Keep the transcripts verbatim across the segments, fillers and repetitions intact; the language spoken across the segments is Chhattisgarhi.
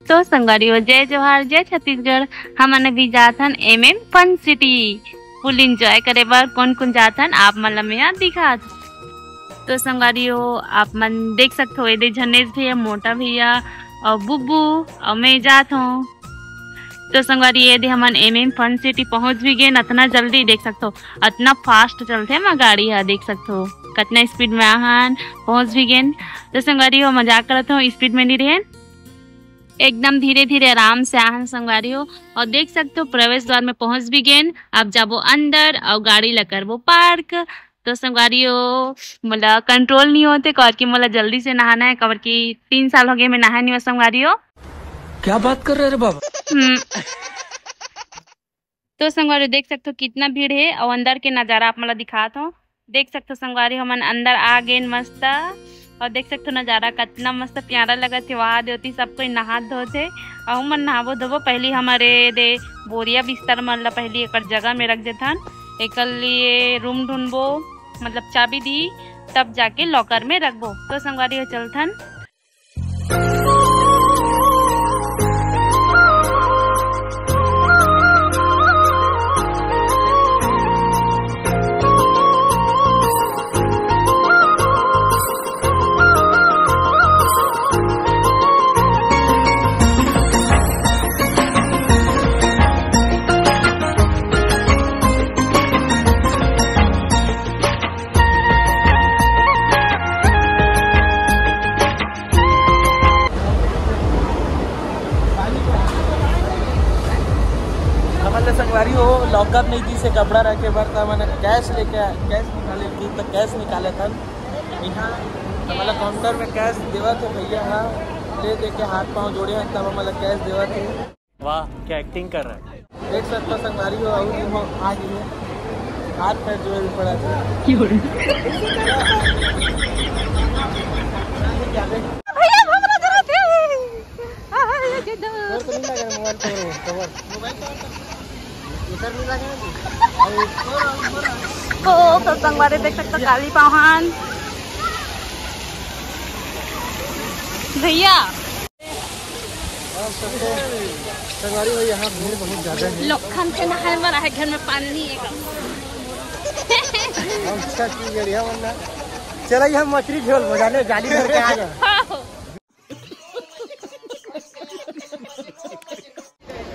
तो संगवारी हो, जय जोहार, जय छत्तीसगढ़। हमन अभी जात हन एम एम फन सिटी फुल एंजॉय करे बर। कौन कौन जात हन, आप मन ला मैं दिखात। तो संगवारी हो, आप मन देख सकत हो, एदे झनेश भैया, मोटा भैया और बुब्बू और मैं जात हूँ। तो संगवारी, ये दे हमन एम एम फन सिटी पहुंच भी गेन। अतना जल्दी देख सकत हो, अतना फास्ट चलथे मा गाड़ी हा, देख सकत हो कतना स्पीड में आहन, पहुंच भी गेन। तो संगवारी हो, मजाक करत हूँ, स्पीड में नहीं रहेन, एकदम धीरे धीरे आराम से आहन संगवारी हो। और देख सकत हो, प्रवेश द्वार में पहुंच भी गेन। अब जाबो अंदर और गाड़ी ला करबो पार्क। तो संगवारी हो, मोला कंट्रोल नहीं होते, काबर कि मोला जल्दी से नहाना है, काबर कि तीन साल हो गए मैं नहाए नहीं हो संगवारी हो। क्या बात कर रहे रे बाबा? हम्म। तो संगवारी देख सकत हो कितना भीड़ है, और अंदर के नजारा आप मन ला दिखात हो। देख सकत हो संगवारी, हमन अंदर आ गेन मस्त, और देख सकत हो नजारा कितना मस्त प्यारा लगत है। वहां देवती सब कोई नहात धोत है, और हमन नहाबो धोबो। पहली हमरे दे बोरिया बिस्तर मन ला पहली एकर जगह में रख देथन, एकर लिए रूम ढूंढबो, मतलब चाबी दी, तब जाके लॉकर में रखबो। तो संगवारी हो चलथन। हमन ला संगवारी हो, लॉकर नहीं दिस हे कपड़ा रखे बर, त हमन कैश लेके, कैश निकाले, तो कैश निकाले थन। यहाँ हमन ला काउंटर में कैश देवत हे भैया हा, ले दे के हाथ पाँव जोड़े हैं, तब हमन ला कैश देवत हे। वाह, क्या एक्टिंग कर रहा है। देख सकत हो संगवारी हो, अउ हम आ गए हैं। हाथ पैर जो है भी पड़ा था। भैया, घूम रहा जरा से। आ, ये के डर। और तो नहीं लगा mobile cover, cover. Mobile cover तो इधर नहीं लगा ना जी। ओ, तो संगवारी देख सकत हो, काली पाहन। भैया। और सबसे संगवारी हो, यहाँ भीड़ बहुत ज्यादा है। लोखन के नहाए बर आहे, घर में पानी नहीं है का? अच्छा की गड़िया वरना। चला, यहाँ मछली झोल बजाने जाली भर के आ जाए। हाँ।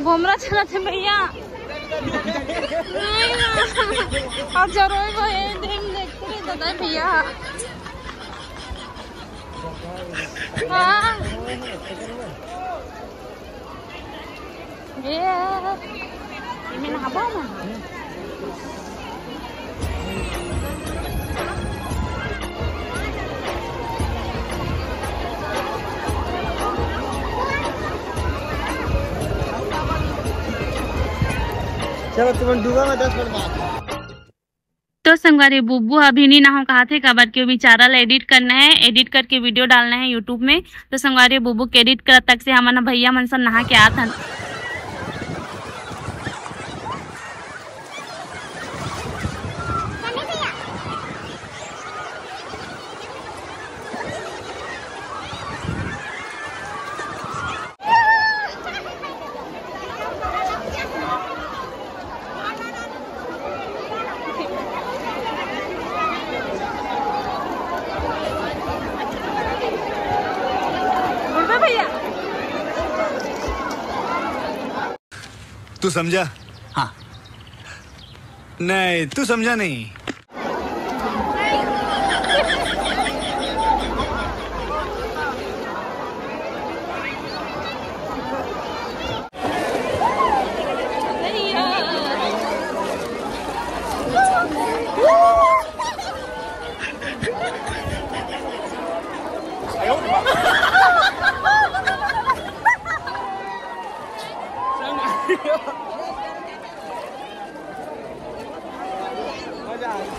घुमरा चलत हे भैया। नहीं ना। और जरूर वो ये दिन देखते रहे दादा भैया। हाँ। ये, ये मैंने हवा में। चलो, तुम डूबा में दस मिनट बाद। तो संगवारी, बुब्बू अभी नहीं नहाव कहा थे, काबर कि वो बेचारा ला एडिट करना है, एडिट करके वीडियो डालना है यूट्यूब में। तो संगवारी, बुब्बू के एडिट करत तक से हमन भैया मन सब नहा के आत हन। भैया, तू समझा? हाँ। नहीं, तू समझा नहीं। मजा आ गया।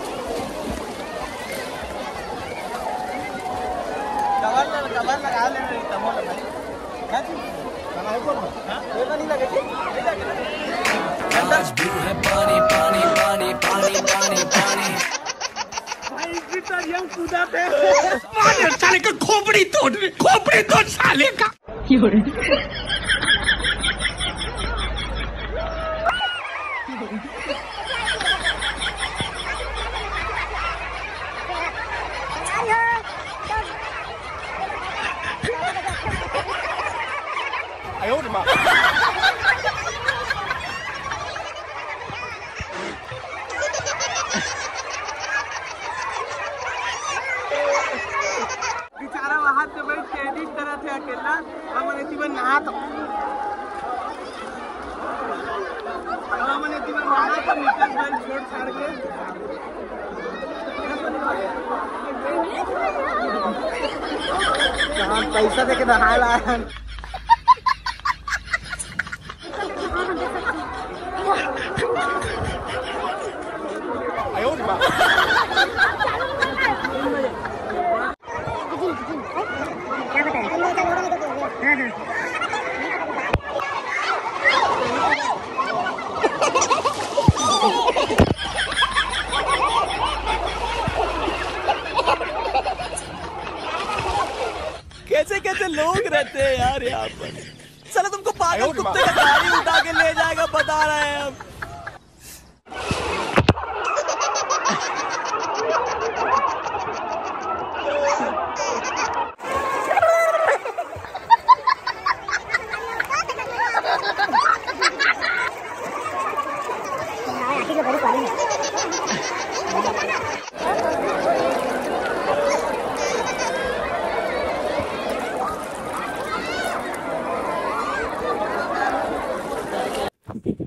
कवर लगा, कवर लगा ले मेरी तमोल भाई। हाँ जी। हाँ? ये तो नहीं लगे जी? नहीं लगे। आज भी है पानी, पानी, पानी, पानी, पानी। भाई, इसी तरह हम कूदा थे। मार साले का खोपड़ी तोड़, खोपड़ी तोड़ साले का। क्यों रे? बेचारा वहां से बैठ के एडिट करत हे अकेला। हमन एती बर नहात हन। हमन एती बर नहात हन, निकल गए छोड़ छाड़ के। हम पैसा देके नहाए ला आए हन। कैसे कैसे लोग रहते हैं यार यहाँ पर। साला तुमको पागल कुत्ते का गाड़ी उठा के ले जाएगा, बता रहे हैं हम।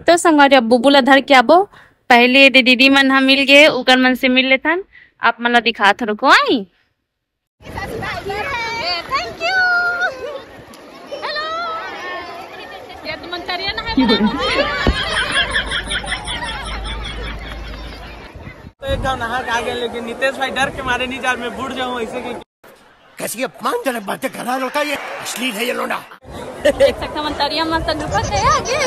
तो संगवारी, अब बुबू ला धर के आबो। पहले दे दीदी मन ह मिल गे, उकर मन से मिल लेथन। आप मन ला दिखात हन, रुको, आई। Thank you। Hello। ये तो मंतरिया ना है, बड़ा। तो एक ठो नहा के आ गए, लेकिन नितेश भाई डर के मारे नहीं जा, मैं बूड़ जाऊं ऐसे के। कैसी अपमानजनक बातें कर रहा है लड़का, ये अश्लील है ये लोंडा। देख सकते हैं, मंतरिया मस्त ऊपर से आगे।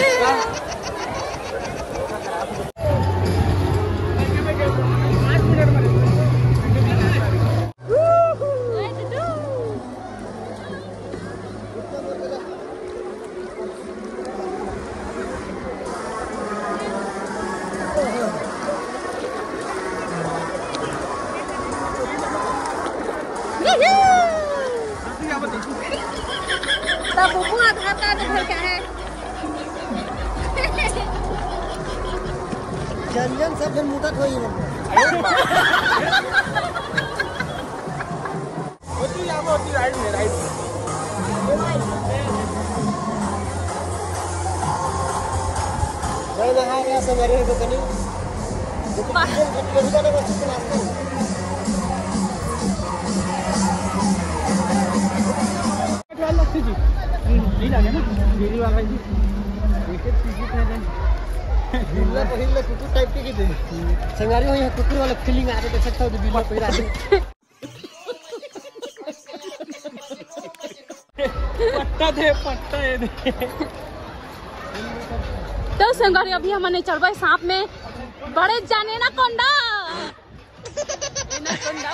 तब बुबू आधा आधा घर का है। जन जन सब जन मुदत होई मन। होती यहाँ पे होती राइट में, राइट में। मैं नहा गया, संगवारी हो तो कनी। वाह। नहीं लगे ना, मेरी वाला ही। एक एक चीज है ना। बिल्ला पहिरले कुकुर टाइप के की दे। संगवारी हो, यहाँ कुकुर वाला फीलिंग आ रहा है, देख सकता हो, तो बिल्ला पहिरा है। पट्टा दे, पट्टा ये दे। तो संगवारी, अभी हमन चलबे सांप में, बड़े जाने ना कोंडा। ना कोंडा।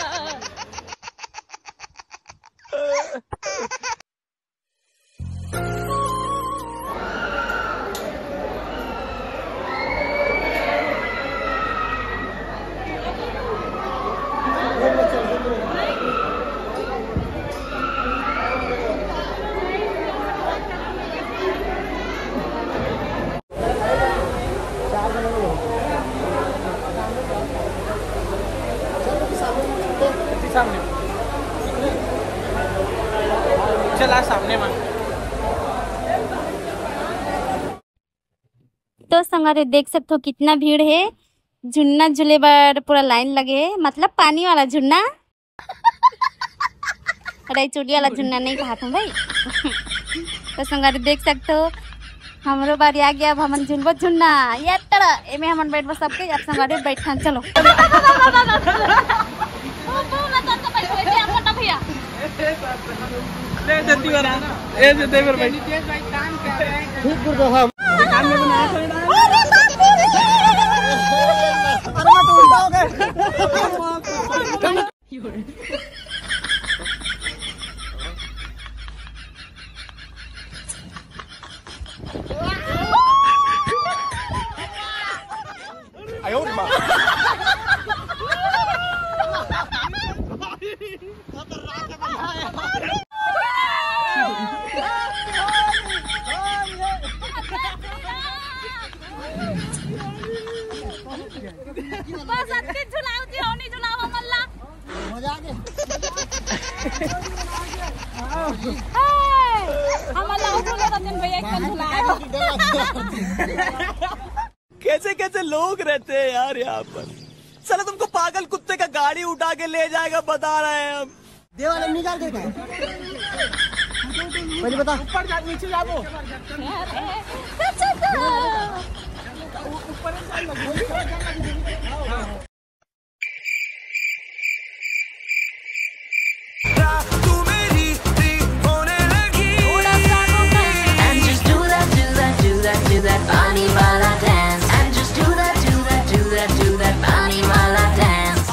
सामने। चला सामने में। तो संगवारी देख सकथो कितना भीड़ हे, झुन्ना झूले बर पूरा लाइन लगे हे, मतलब पानी वाला झुन्ना। अरे चोटी वाला झुन्ना नहीं कहा तुम भाई। तो संगवारी देख सकथो, हमरो बारी आ गया, अब हमन झुलबो झुन्ना। ये तड़ा, एमे हमन बैठबो सबके, अब संगवारी बैठन, चलो। ले जल्दी वाला, ए जे देवर भाई। ठीक गुरु हम। अरे मत उल्टा हो गए। बस अतके झुलाओ जी, अउ नहीं झुलाओ हमन ला। मजा आ गया। हे, हमन ला अउ झूले रतन भैया, एक झन झुलाओ। कैसे कैसे लोग रहते हैं यार यहाँ पर। साला तुमको पागल कुत्ते का गाड़ी उठा के ले जाएगा, बता रहे हैं हम। दे वाला निकाल के क्या? पहले बता। ऊपर जा, नीचे जाबो। And just do that, do that, do that, do that पानी वाला dance. And just do that, do that, do that, do that पानी वाला dance.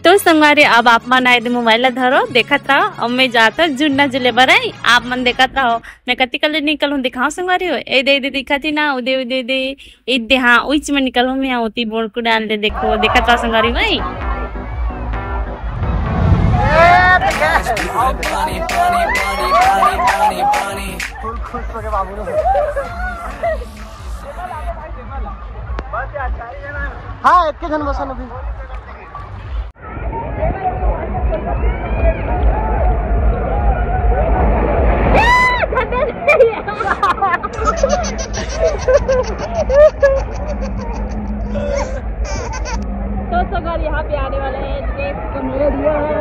तो संगवारी, अब आप मन आए दे मोबाइल ला धरो, देखत रहो। अब मैं जाता झुन्ना झूले बर, आई आप मन देखत रहो। मैं कति कले निकलूं, दिखाओ संगवारी हो। ए दे, ए दे दिखत ही ना, उदे, उदे, उदे। ए दे, हाँ, उइच में निकलूं मैं, ओती बोड़कू डाल दे, देखो, देखत रहो संगवारी भाई। हाँ, एक के जन बसन अभी। तो सगर यहाँ पे आने वाले हैं, ये कमरे दिया है,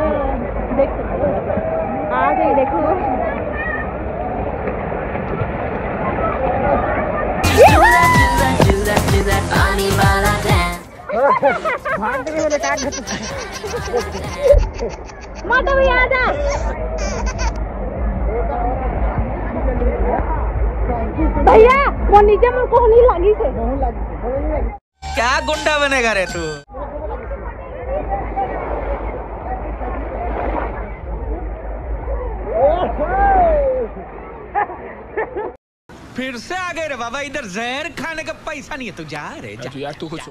देख सकते हो। आ गई, देखो। भाग भी मैंने काट। माता भैया, आजा। भैया, वो नीचे में कोहनी लागी से। क्या गुंडा बनेगा रे तू? फिर से आ गए रे बाबा, इधर जहर खाने का पैसा नहीं है, तू जा रे, जा। तो यार, तू कुछ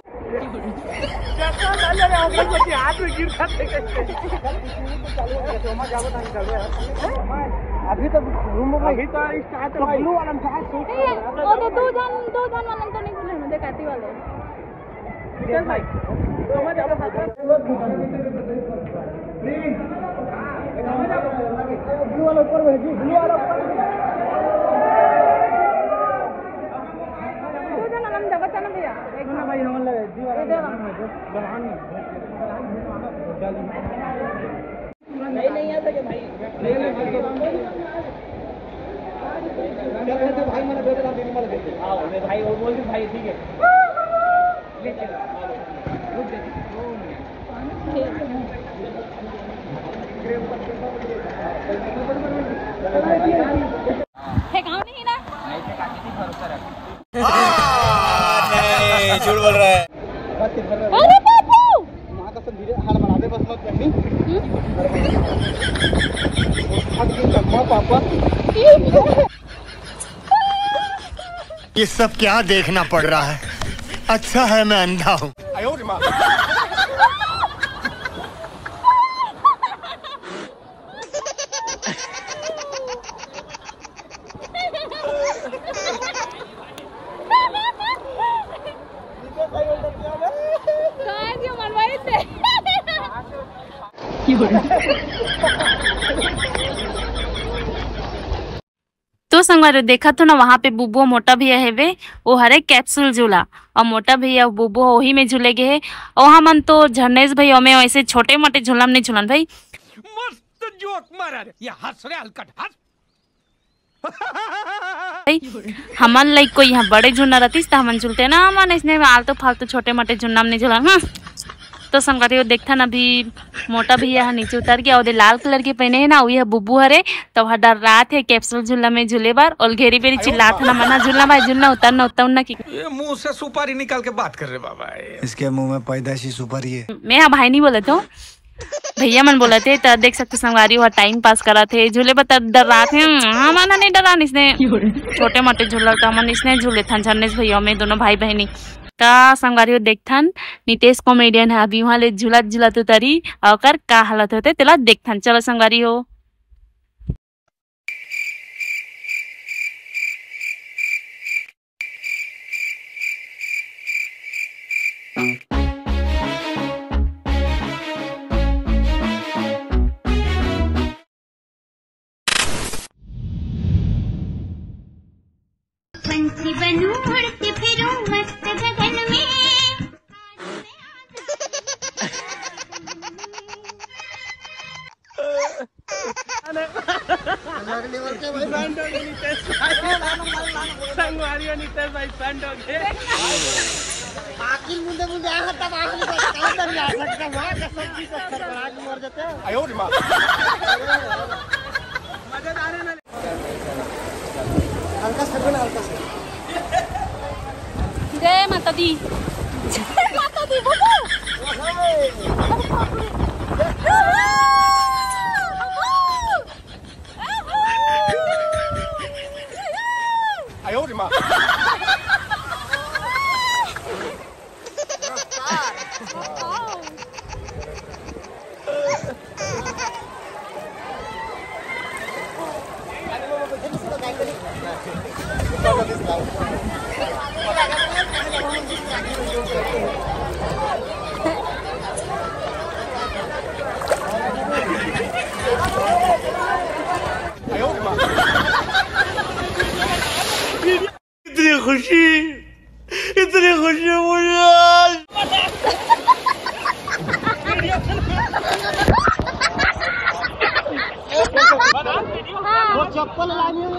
अभी तो रूम में अभी तो स्टार्ट तो ब्लू वाला था। ए, ओ तो दो जन, दो जन वाला तो नहीं बोले, मुझे काटी वाले। विकास भाई, समझ आ रहा है। ब्लू वाला ऊपर में है जी, ब्लू वाला ऊपर में। तू तो ना हम जगह चलो भैया। एक ना भाई, हम लगे जी वाला ये दे रहा। गलहान में। नहीं, नहीं आ सके भाई। चल रहे थे भाई, मैंने बोला दीदी, मैंने देखी। हाँ, मैं भाई, वो बोल दी भाई, ठीक है। ले चल। रुक जा। फेंकाओ नहीं ना। नहीं, झूठ बोल रहा है। अरे बाबू। वहाँ का सब धीरे हाल बना दे, बस मत करनी। हम्म। हट के चकमा पापा। ये सब क्या देखना पड़ रहा है? अच्छा है मैं अंधा हूँ। तो संगवारी देखत हो ना, वहाँ पे बुबुआ मोटा भैया हेवे, वो हरे कैप्सूल झूला, और मोटा भैया बुबुआ वही में झूले गए है। और हमन तो झरनेश भैया में वैसे छोटे मोटे झूला में नहीं झूलन भाई। मस्त जोक मारा रे, ये हंस रे हलकट हंस। भाई, हमन लाइक कोई यहाँ बड़े झूलना रहतीस त हमन झूलते ना, हमन इसने आलतू फालतू छोटे मोटे झूलना में नहीं झूलन। हम्म। तो संगवारी हो देखथन, अभी मोटा भैया ह नीचे उतर गया, ओदे लाल कलर के पहने है ना, वही बुबू हरे, तो वह डर्रात है कैप्सूल झूला में झूले बर, और घेरी बेरी चिल्लात है ना, मना झूलना भाई, झूलना, उतरना, उतरना की। ये मुंह से सुपारी निकाल के बात कर रहे बाबा। इसके मुंह में पैदाशी सुपारी है। मैं हाँ भाई नहीं बोलत हूँ, भैया मन बोलत हे, त देख सकते संगवारी हो टाइम पास करत हे, झूले बर डर्रात हे। हमन नहीं डर्रान इसने छोटे मोटे झूला, त हमन इसने झूले थन झरनेश भैया में दोनों भाई बहनी। का संगवारी हो, देखथन नितेश comedian ह अभी उहाँ ले झुलत झुलत उतरी, अउ ओकर का हालत होथे तेला देखथन। चलो संगवारी हो। पंछी बनूं, उड़ती फिरूं मस्त गगन में। संगवारी हो, नितेश भाई बंद हो गए। आखिर मुंडे मुंडे आया तब आखिरी बात कहाँ तक जा सकता है? वहाँ का सब्जी सब खरबड़ा के मर जाते हैं। आयो रे माँ। मजेदार है ना? हल्का सा दे ना, हल्का सा। जय माता दी। जय माता दी, बाबू। अरे बाप रे। आयो रे माँ। इतनी खुशी, इतनी खुशी मुझे आज। वो चप्पल लानी है।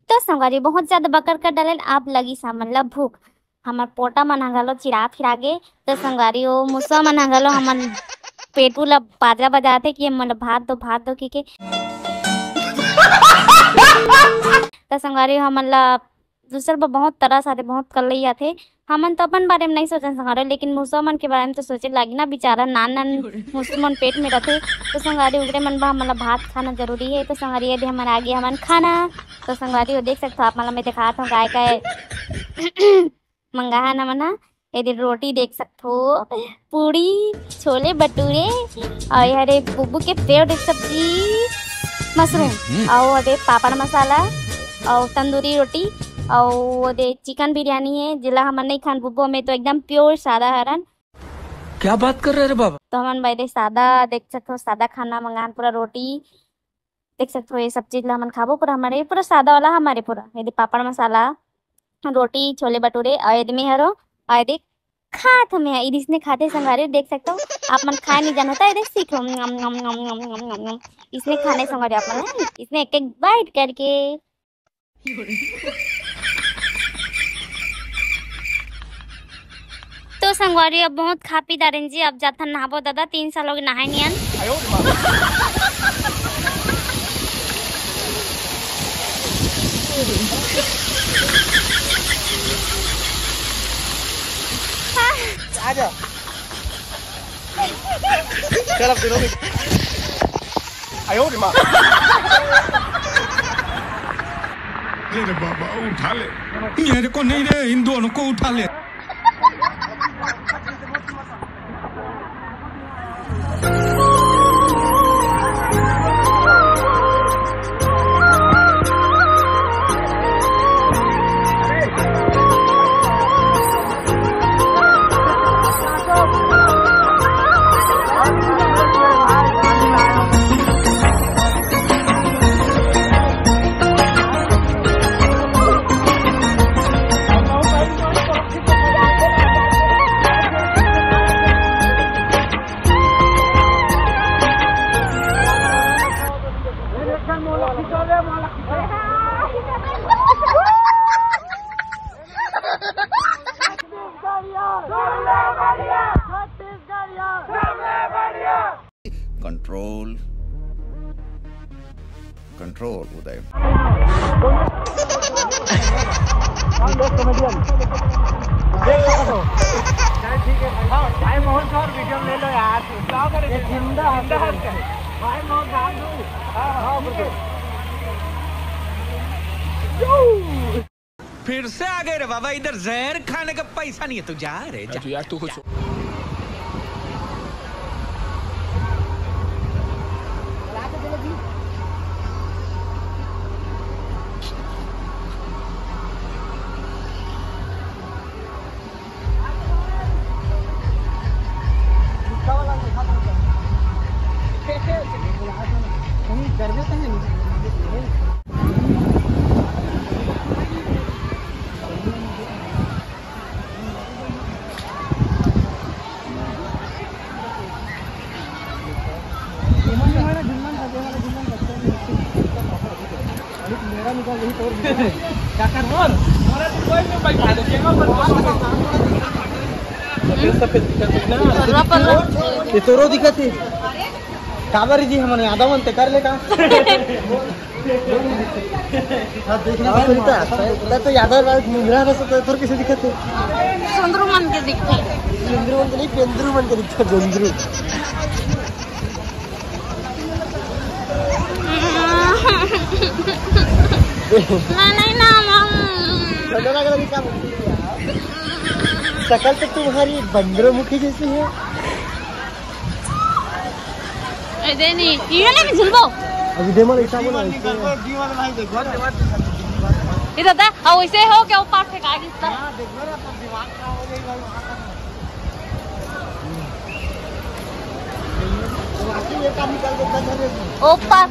तो संगवारी, बहुत ज्यादा बकर कर डालेन, अब लगिस हमन ला भूख। हमर पोटा मन ह घलो चिरा फिरा गे। तो संगवारी, ओ मुसवा मन ह घलो हमन पेटू ला बाजा बजाथे कि हमन ला भात दो, भात दो कहिके। तो संगवारी, हमन ला दूसर बर बहुत तरस आथे, बहुत कल्लई आथे। हमन तो अपन बारे में नहीं सोचन संगवारी, लेकिन मुसवा मन के बारे में तो सोचे लागी ना, बेचारा नान नान मुसवा मन पेट में रथे। तो संगवारी, उगरे मन बर हमन ला भात खाना जरूरी है। तो संगवारी, ये दे हमन आगे हमन खाना। तो संगवारी, वो देख सकथो आप मन ला, मैं दिखात हूँ काय काय मंगाहन हमन हा। ये दे रोटी देख सकथो, पूड़ी, छोले भटूरे, और ये हरे बुब्बू के फेवरेट सब्जी मशरूम, हम्म। और वो दे पापड़ मसाला, और तंदूरी रोटी, और वो दे चिकन बिरयानी है, जेला हमन नहीं खान बुब्बू, हमें तो एकदम प्योर सादा हरन। क्या बात कर रहे रे बाबा? तो हमन बायरे सादा देख सकथो, सादा खाना मंगान, पूरा रोटी देख सकथो, ये सब चीज ला हमन खाबो, पूरा हमारे पूरा सादा वाला, हमारे पूरा ये दे पापड़ मसाला, रोटी, छोले भटूरे, और ये दे मैं हरो, और ये दे खात हमें, ये दे इसने खाते संगवारी देख सकथो, आप मन खाए नहीं जानता, ये दे सीखो, इसने खाने संगवारी आप मन, इसने एक एक बाइट करके। तो संगवारी, अब बहुत खा पी डारेन जी, अब जाथन नहाबो दादा, तीन साल हो गए नहाए नियन। आ जा। चल अब सुनो। आयो रे माँ। ले रे बाबा, उठा ले। मेरे को नहीं रे, इन दोनों को उठा ले। कंट्रोल, कंट्रोल उदय। भाई मोहन से और वीडियो ले लो यार। ये जिंदा है। भाई मोहन, हाँ, हाँ, बिल्कुल। फिर से आ गए रे बाबा, इधर जहर खाने का पैसा नहीं है, तू जा रे, जा। यार, तू कुछ ये तोरो दिखत हे। काबर जी, हमन यादव मन ते कर ले का? अब देखना तो सही था। तै तो यादव राज मुंगरा रस तो तोर किसे दिखत हे? सुंदरू मन के दिखथे। सुंदरू मन के नहीं, पेंदरू मन के दिखथे, पेंदरू। ना, नहीं ना, मम। चलो ना, अगर क्या बोलती है यार? शकल तो तुम्हारी बंदरों मुखी जैसी है। ए, दे नहीं, ये लेके झुलबो। अभी दे मन ऐसा बोला, इधर दे, और वैसे हो क्या ऊपर फेंका दिसता? ऊपर।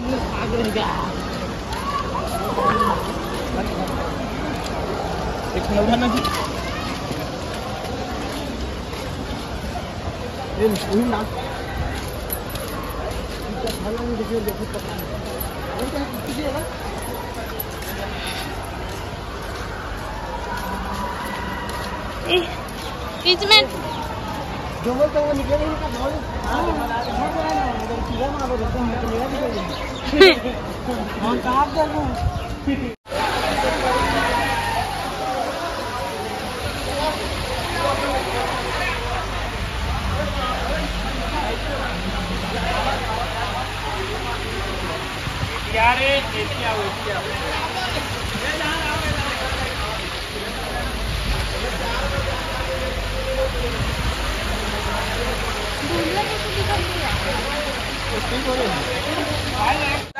ए, बीच में।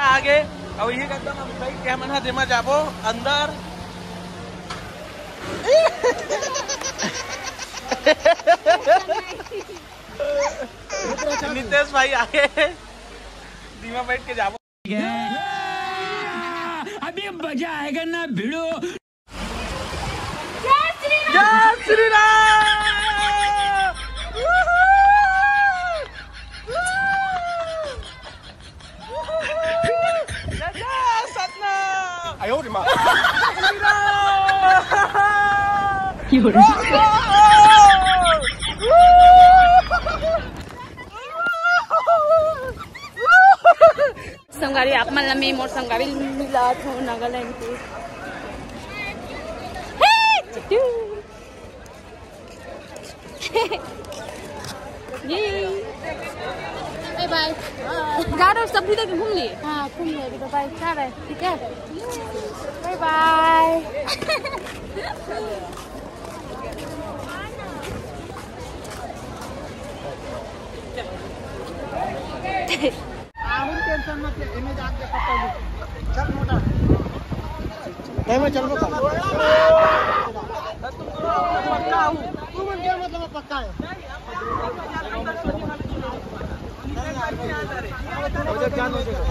आगे। अब ये एकदम हम सही क्या मन ह, देमा जाबो अंदर। नितेश भाई आगे, धीमा बैठ के जाबो। अभी मजा आएगा ना भिड़ो। जय श्री राम। जय श्री राम। जय जय सतनाम। 哎呦我的妈！ श्री राम। संगवारी, आप मन ला मैं मोर संगवारी मिलात हूँ नागालैंड के। हे, चिट्टू। ये। बाय बाय। जा रहे हो, सब भी देख घूम लिए। हाँ, घूम लिए, अभी तो बाय, जा रहे हैं, ठीक है? बाय बाय। आहू टेंशन मत ले, एमे जाके पकड़ ले। चल मोटा। नहीं, मैं चल रहा हूँ। पक्का हूँ। तू मन क्या मतलब पक्का है? हो जा, क्या हो जाएगा?